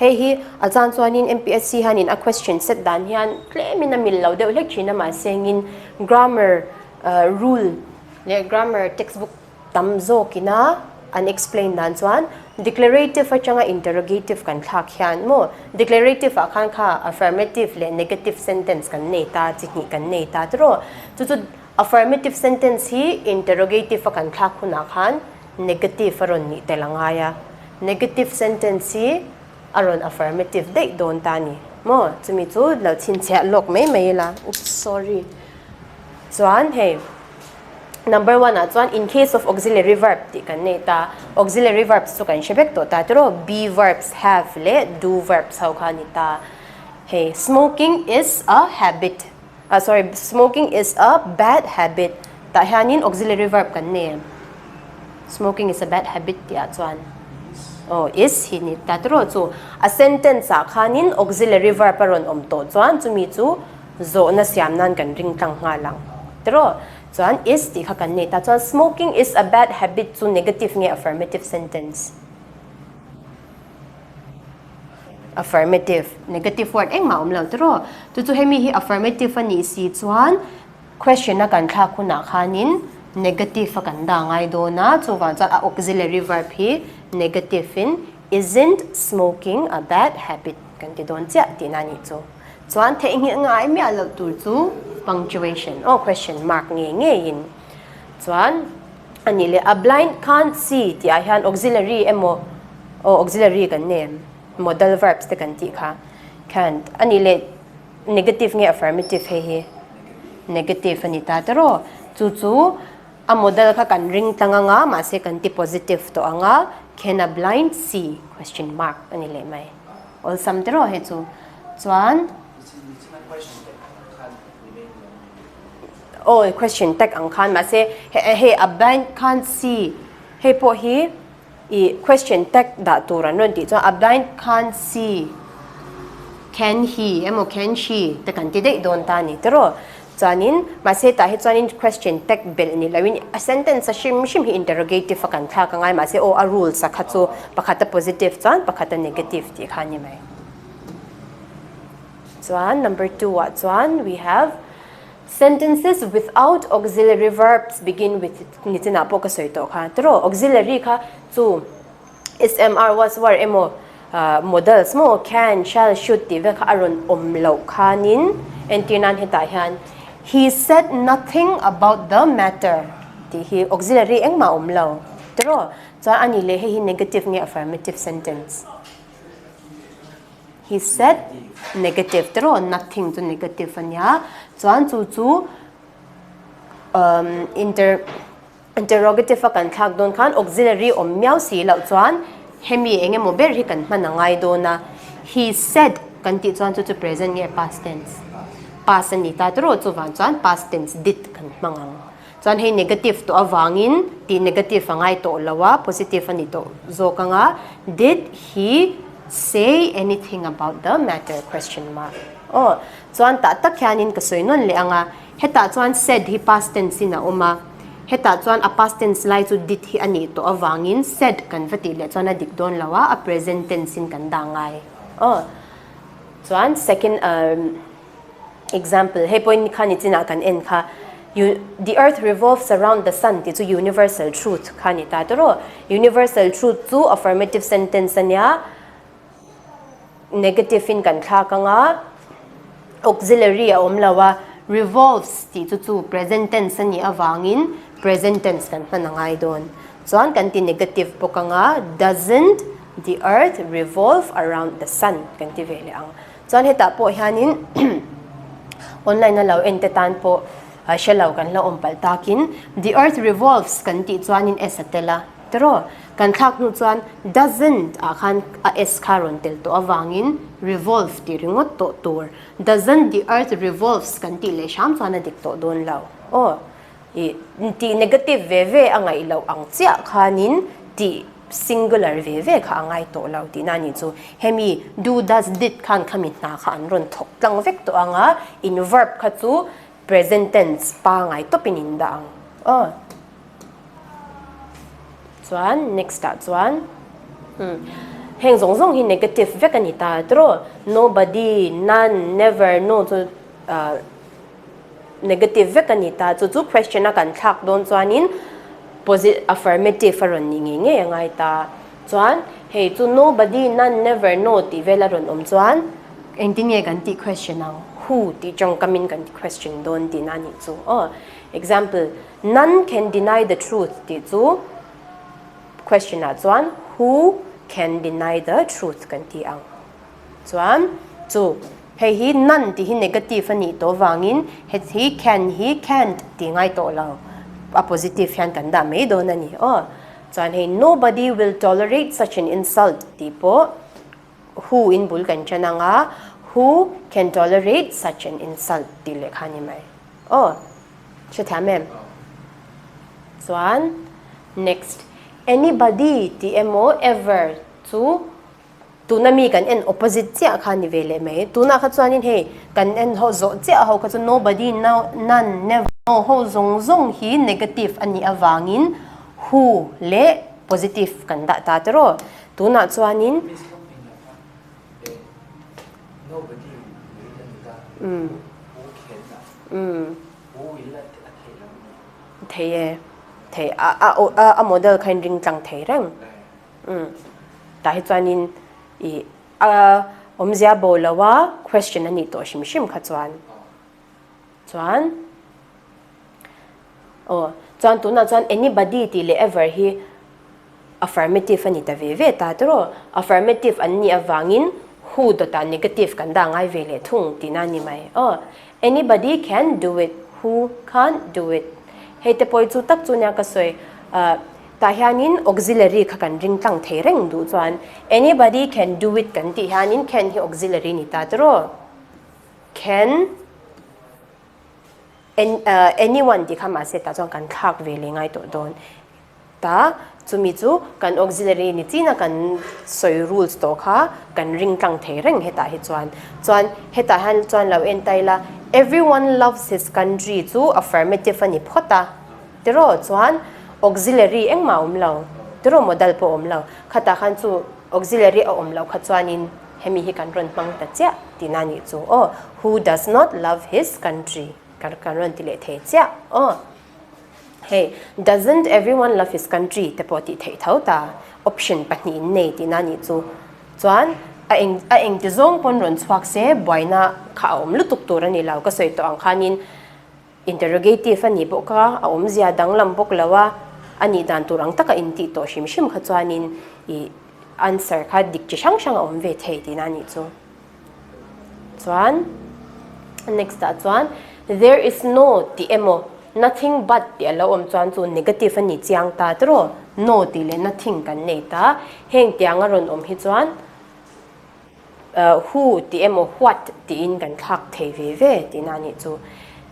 hei hi a chan chuanin MPSC hianin a question set dan hian tlemin a mil lo deuh hlek thin a mahsengin grammar rule leh grammar textbook tam zawkina an explain dan chuan declarative atanga interrogative kan thlak hian maw declarative ah khan kha affirmative leh negative sentence kan nei ta chi hnih kan nei ta tiraw chu chu affirmative sentence hi interrogative a kan thlak hunah khan negative a rawn nih tel a ngai a negative sentence hi a rawn affirmative daih dawn ta a ni maw chumi chu lo chhinchhiah lawk mai mai ila oops sorry chuan hei. Number one ah chuan in case of auxiliary verb tih kan nei ta. Auxiliary verbs chu kan hre vek tawh ta tiraw? Be verbs, have leh do verbs ho kha a ni ta. Hei smoking is a habit ah sorry smoking is a bad habit tah hianin auxiliary verb kan nei em? Smoking is a bad habit tih ah chuan aw is hi ni ta tiraw chu a sentence ah khanin auxiliary verb a rawn awm tawh chuan chumi chu Zawhna siam nan kan ring tlang nghal ang. Tiraw? Chuan is tih kha kan nei ta. Chuan smoking is a bad habit chu negative nge affirmative sentence? Affirmative. Negative word engmah awm lo tiraw? Chu chu hemi hi affirmative a nih si chuan question a kan thlak hunah khanin negative a kan dah ngai dawn a, chuvang chuan a auxiliary verb hi negative in isn't smoking a bad habit kan ti dawn chiah tihna a nih chu. Chuan theihnghilh ngai miah loh tur chu punctuation aw question mark ngei ngeiin chuan a nih leh a blind can't see tih ah hian auxiliary emaw aw auxiliary kan nei em modal verbs te kan tih kha can't a nih leh negative nge affirmative hei hi negative a ni ta tiraw chu chu a modal kha kan ring tlang anga mahse kan ti positive tawh anga can a blind see question mark a ni leh mai. Awlsam tiraw hei chu chuan. Aw question tag ang khan mahse hei a blind khan see hei pawh hi i question tag dah tur an rawn tih chuan a blind khan see can he emaw can she te kan ti daih dawn ta a ni tiraw. Chuanin, mahse tah hi chuanin question tag belh ni loin a sentence a hrim hrim hi interrogative a kan thlak angai mahse aw a rules a kha chu pakhat a positive chuan pakhat a negative tih kha a ni mai. Chuan number 2 ah chuan we have sentences without auxiliary verbs begin with nichinah pawh ka sawi tawh kha tiraw auxiliary kha chu SMR was were emaw modals maw can, shall, should tih vel kha a rawn awm loh khanin entir nan hetah hian He said nothing about the matter tih hi auxiliary engmah a awm lo tiraw? Chuan a nih leh hei hi negative nge affirmative sentence? He said negative tiraw? Nothing chu negative a nia chuan chu chu inter Interrogative a kan thlak dawn khan auxiliary awm miau si loh chuan hemi eng emaw ber hi kan hman a ngai dawn a, he said kan tih chuan chu chu present nge past tense? Past a ni ta tiraw chuvang chuan past tense did kan hmang ang. Chuan hei negative tawh avangin tih negative a ngai tawh lo a, positive a ni tawh zawk ang a, did he say anything about the matter question mark aw chuan tah tak hianin ka sawi nawn leh ang a, Hetah chuan said hi past tense in a awm a, hetah chuan a past tense lai chu did hi a nih tawh avangin said kan va tih leh chuan a dik dawn lo a, a present tense in kan dah ngai. Aw. Chuan second example, hei pawhin kha nichinah kan en kha, the earth revolves around the sun tih chu universal truth kha a ni ta tawh. Universal truth chu affirmative sentence a nia. Negative in kan thlak ang a, auxiliary a awm lo a, revolves tih chu chu present tense a nih avangin present tense kan hman a ngai dawn. Chuan kan ti negative bawk ang a, doesn't the earth revolve around the sun kan ti ve leh ang. Chuan hetah pawh hianin online a lo en te tan pawh hre lo kan la awm palh takin the earth revolves kan tih chuanin s a tel a. Tiraw? Kan thlak hnu chuan doesn't ah khan a s kha rawn tel tawh avangin revolve tih ringawt tawh tur. Doesn't the earth revolves kan tih leh hram chuan a dik tawh dawn lo. Aw, ih tih negative ve ve a ngaih loh ang chiah khanin tih singular ve ve kha a ngai tawh lo tihna a nih chu. Hemi do, does, did khan khami hna kha an rawn thawk tlang vek tawh ang a, in verb kha chu present tense pangai tawpin in dah ang. Aw. Chuan next ah chuan heng zawng zawng hi negative vek a ni ta tiraw? Nobody, none, never, no chu negative vek a ni ta. Chu chu question a kan thlak dawn chuanin affirmative a rawn ni ngei ngei a ngai ta. Chuan hei chu nobody, none, never, no tih vel a rawn awm chuan engtin nge kan tih question ang? Who tih tawngkamin kan ti question dawn tihna a nih chu aw. Example, None can deny the truth tih chu question ah chuan who can deny the truth kan ti ang. Chuan chu hei hi none tih hi negative a nih tawh vangin het hi can hi can't tih ngai tawh lo a positive hian kan dah mai dawn a ni aw. Chuan hei nobody will tolerate such an insult tih pawh who in bul kan ṭan ang a, who can tolerate such an insult tih leh kha a ni mai aw. Hrethiam em? Chuan next anybody tih emaw ever chu tuna mi kan en opposite chiah kha ni ve leh mai. Tunah kha chuanin hei kan en ho zawh chiah ho kha chu nobody, no, none, never, no ho zawng zawng hi negative a nih avangin who leh positive kan dah ta tiraw. Tunah chuanin. Thei e, thei a a a model kha in ring tlang thei reng. Tah hi chuanin ih a awmzia bo lo a question a nih tawh hrim hrim kha chuan. Chuan aw chuan tunah chuan anybody tih leh ever hi affirmative a ni ta ve ve ta tiraw? Affirmative an nih avangin who dawtah negative kan dah ngai ve leh thung tihna a ni mai. Aw, anybody can do it, who can't do it. Hei te pawh hi chu tak chu nia ka sawi. Ah, tah hianin auxiliary kha kan ring tlang thei reng duh chuan anybody can do it kan tih hianin can hi auxiliary ni ta tiraw? Can anyone tih kha mahse tah chuan kan thlak ve leh ngai tawh dawn. Ta, chumi chu kan auxiliary ni china kan sawi rules tawh kha kan ring tlang thei reng hetah hi chuan. Chuan hetah hian chuan lo en ta ila, everyone loves his country chu affirmative a ni phawt a, tiraw chuan auxiliary engmah a awm lo, tiraw modal pawh a awm lo. Khatah khan chu auxiliary a awm loh kha chuanin hemi hi kan rawn hmang ta chiah tihna a nih chu aw, who does not love his country kan rawn ti leh thei chiah aw. Hei, doesn't everyone love his country te pawh tih theih tho ta, option pahnihin nei tihna a nih chu. Chuan, a eng a engti zawng pawn rawn chhuak se, buaina kha a awm lutuk tur a ni lo. Ka sawi tawh ang khanin interrogative a nih bawk a, a awmzia danglam bawk lo a, a nih dan tur ang taka intih tawh hrim hrim kha chuanin ih answer kha dik chi hrang hrang a awm ve thei tihna a nih chu. Chuan next ah chuan there is no tih emaw nothing but tih a lo awm chuan chu negative a ni chiang ta tiraw no tih leh nothing kan nei ta heng tiang a rawn awm hi chuan who tih emaw what tiin kan thlak thei ve ve tihna a nih chu.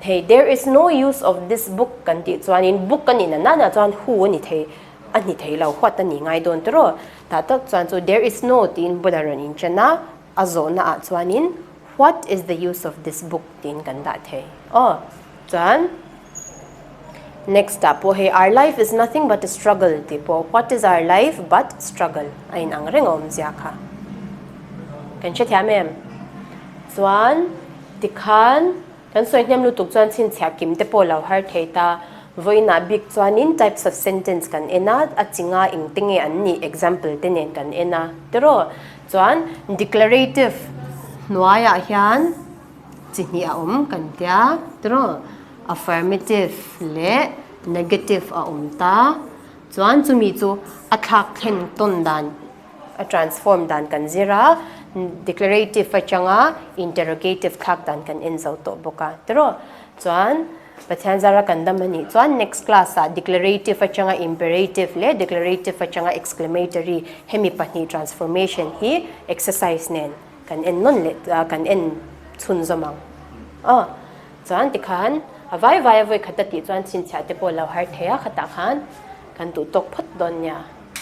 Hei there is no use of this book kan tih chuanin book a nih na nana chuan who a ni thei a ni thei lo what a ni ngai dawn tiraw tah tak chuan chu there is no tiin bula rawn inchen a. A zawhna ah chuanin What is the use of this book tiin kan dah thei. Aw chuan next ah pawh hei Our life is nothing but a struggle tih pawh What is our life but struggle a inang reng a awmzia kha. Kan hrethiam em? Chuan tikhan Kan sawi hnem lutuk chuan chhinchhiah kim te pawh lo har thei ta. Vawiinah bik chuanin types of sentence kan en a, a chinga engte nge an nih example te nen kan en a tiraw? Chuan declarative hnuaiah hian chi hnih a awm kan tia tiraw? Affirmative leh negative a awm ta. Chuan chumi chu a thlak thlen tawn dan. A transform dan kan zir a, declarative atanga interrogative thlak dan kan en zo tawh bawk a, tiraw? Chuan Pathian zara kan dam a nih chuan next class ah declarative atanga imperative leh declarative atanga exclamatory hemi pahnih transformation hi exercise nen kan en nawn leh kan en chhunzawm ang. Aw, chuan tikhan a vai vai a vawi khat a tih chuan chhinchhiah te pawh lo har thei a, khatah khan kan duh tawk phawt dawn nia.